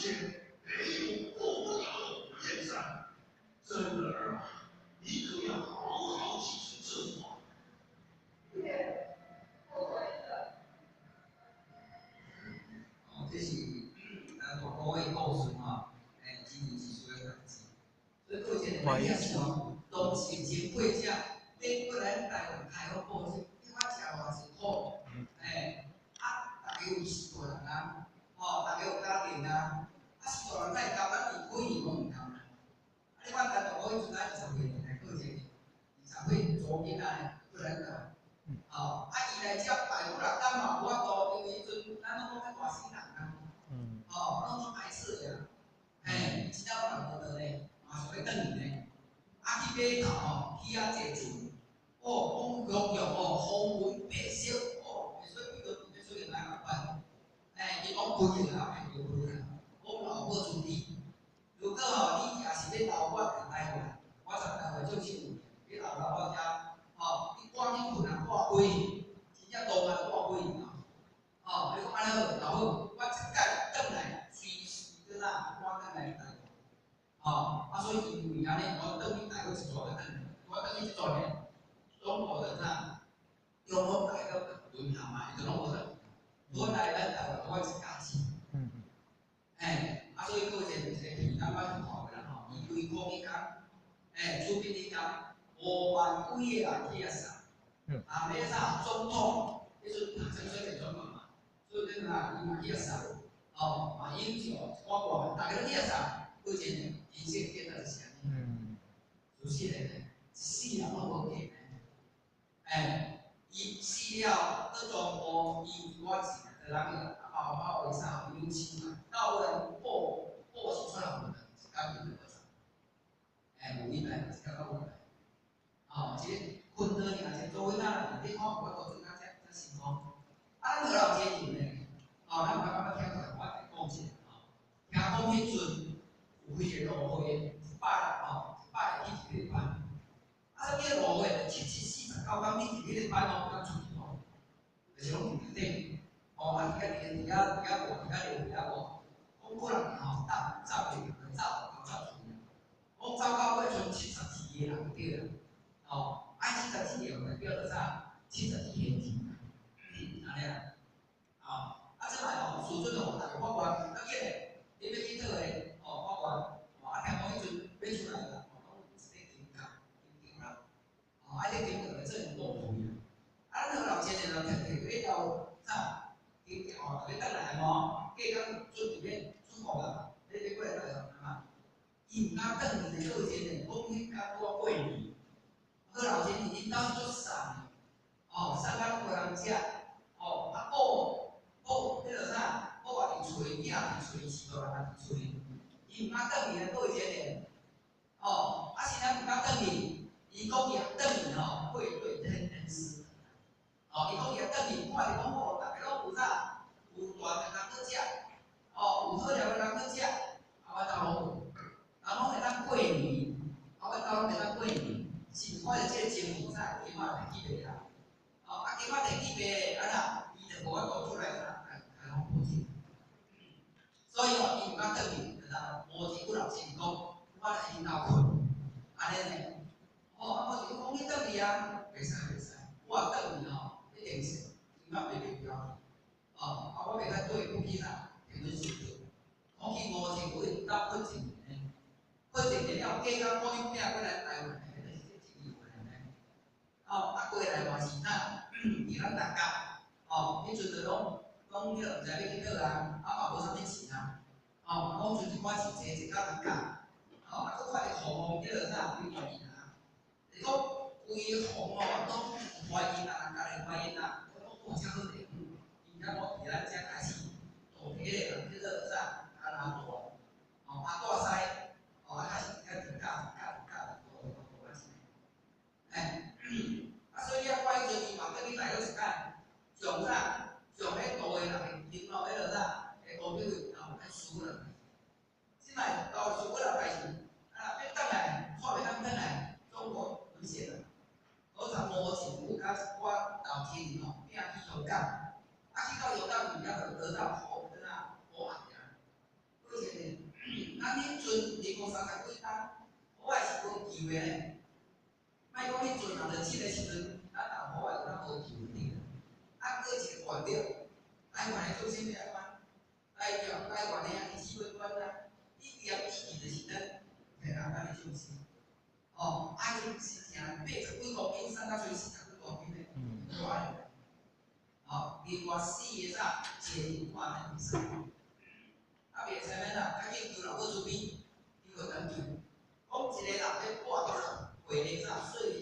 间没有过不了的火焰山。真的儿啊，你可要好好记住这话。爹，我会的。哦，這是咱大哥的故事吼，真人真事的代誌。所以閣有一個也是吼，當時前輩者欲過來台灣開放布施，你看食偌濟苦，啊，逐家有序大人啊，吼，逐家有家庭啊，啊，序大人哪會甘咱離幾年攏毋甘啦。啊，你看咱大哥彼陣才20歲來過這個，20歲查某囡仔呢，過來台灣。吼，啊，伊來遮拜五六工嘛無法度，因為彼陣咱攏講較大細人啊，吼，攏總排斥的啊，真正有人無倒呢，嘛想欲轉去呢，啊，去碼頭吼，去遐坐船，哦，講雄雄哦，風雲變色，哦，袂使變到變出來共款，伊講飛啊，變就飛啊，講老母出去，如果吼你也是欲留我佇台灣，我在台灣做新聞，你留留我遮。吼，你趕緊睏啊，掛飛，真正當啊掛飛啊！吼，你講按呢好，老好，我這擺轉來，隨時轉啊，我轉來台灣。吼，啊，所以因為按呢，我轉去台灣一逝就轉來，我轉去這逝呢，總共就啥？中國大到淪陷啊，伊就攏無轉。我來咱台灣，我一家子。啊，所以閣有一個片，咱捌去看過啦吼，伊規箍去工，出兵去工。5萬幾個人去遐送，啊，欲啥總統，彼陣陳水扁總統嘛，所以恁啊，伊嘛去遐送，哦，馬英九、我逐家攏去遐送，閣一個人生變做是啥物？事實的呢，一世人攏無見呢。伊死了，閣全部伊有一寡錢，就人去包包為啥有錢嘛？到尾報報是出來無的，一工就無走。有禮拜，一工到尾。哦，這個困倒爾，這做囡仔，你看無法度做到遮遮成功。啊，咱何老堅持呢？哦，咱有感覺聽出來，我來講一下吼。聽講彼陣有幾個蘆會，100人吼，100個去一個班。啊，啥物蘆會？7七49工，你佇彼個班哦，敢出去吼，就是攏佇頂。哦，啊，佇遐佇遐佇遐活，佇遐留，佇遐活。講可能吼，走走袂走，走出去。講走到尾賰72個人就對啦。哦，啊，72個代表著啥？72個錢，按呢啦。哦，啊，這擺吼，時陣吼，逐家發願，較緊嘞，你欲去佗个，哦，發願，哦，啊，聽講彼陣欲出來啦，哦，攏有一個金角，金條啦，哦，啊，這金條來做路費啊。啊，咱何老先生摕摕去了啥？金條吼，逐家轉來無？隔工準備欲出國啦，欲過來台灣嘛。伊毋敢轉去，就過真嘞，講彼工拄仔過年。何老先生𪜶兜是足送的，哦，送甲攏無人食，哦，啊，某某彼個啥，某也佇揣，囝也佇揣，序大人也佇揣，伊毋敢轉去啊，過真嘞，哦，啊，是啥毋敢轉去？伊講伊若轉去吼，會對天恩師。哦，伊講伊若轉去，看著講哦，逐家攏有啥，有大的人去食，哦，有好料的人去食，啊，阮兜攏無，人攏會當過年，啊，阮兜攏會當過年。是看著這個情形，才金仔提去賣啊！哦，啊，金仔提去賣，啊啦，伊就無法度出來啦，開開放保證。所以吼，伊毋敢轉去，就當無錢骨老先講，我來𪜶兜睏，按呢呢。哦，啊，無錢講你轉去啊，袂使袂使，我若轉去吼，一定是金仔賣袂掉去。哦，啊，我袂使對不起啥，天倫神道。講去五千骨𪜶兜睏一年，睏一年了，隔工講𪜶囝過來台灣。哦，啊過來嘛是啥？佇咱大甲，哦，彼陣就攏講彼個毋知欲去佗啊，啊嘛無啥物錢啊，哦，講剩一寡錢坐一工大甲，哦，啊閣看著紅彼個啥劉懷英啊，是講規紅哦，攏懷孕啊，家己懷孕啊，攏講遮好地方，伊敢講佇咱遮開始大批的人叫做啥？加拿大，哦，阿大西，哦，啊開始佇遐停教教教教教啊啊，所以啊，我彼陣伊嘛轉去大陸一擺，上啥？上彼大的人的領導彼個啥？彼高票哦，較輸了。這擺到輸過來代誌，啊，欲轉來，看袂當轉來，中國淪陷了。好彩無政府佮一寡老親人吼，拼去香港，啊，去到香港伊遐就得到好怎啊好壓。過前呢，陣離國三十幾冬，我也是無救的咧。莫講彼陣啊，就這个時陣，咱人好愛有咱無救的。啊，閣一個代表，台灣的眾生欲按怎？代表台灣的遐指揮官啊，伊念意義就是咱台灣的眾生。哦，啊，伊是誠80幾公斤，瘦甲剩40幾公斤咧，大。哦，另外四個啥，一個看咱比賽。啊，袂使免啦，較緊求老母慈悲，求會當救。講一個人欲跋倒啦，會咧啥，細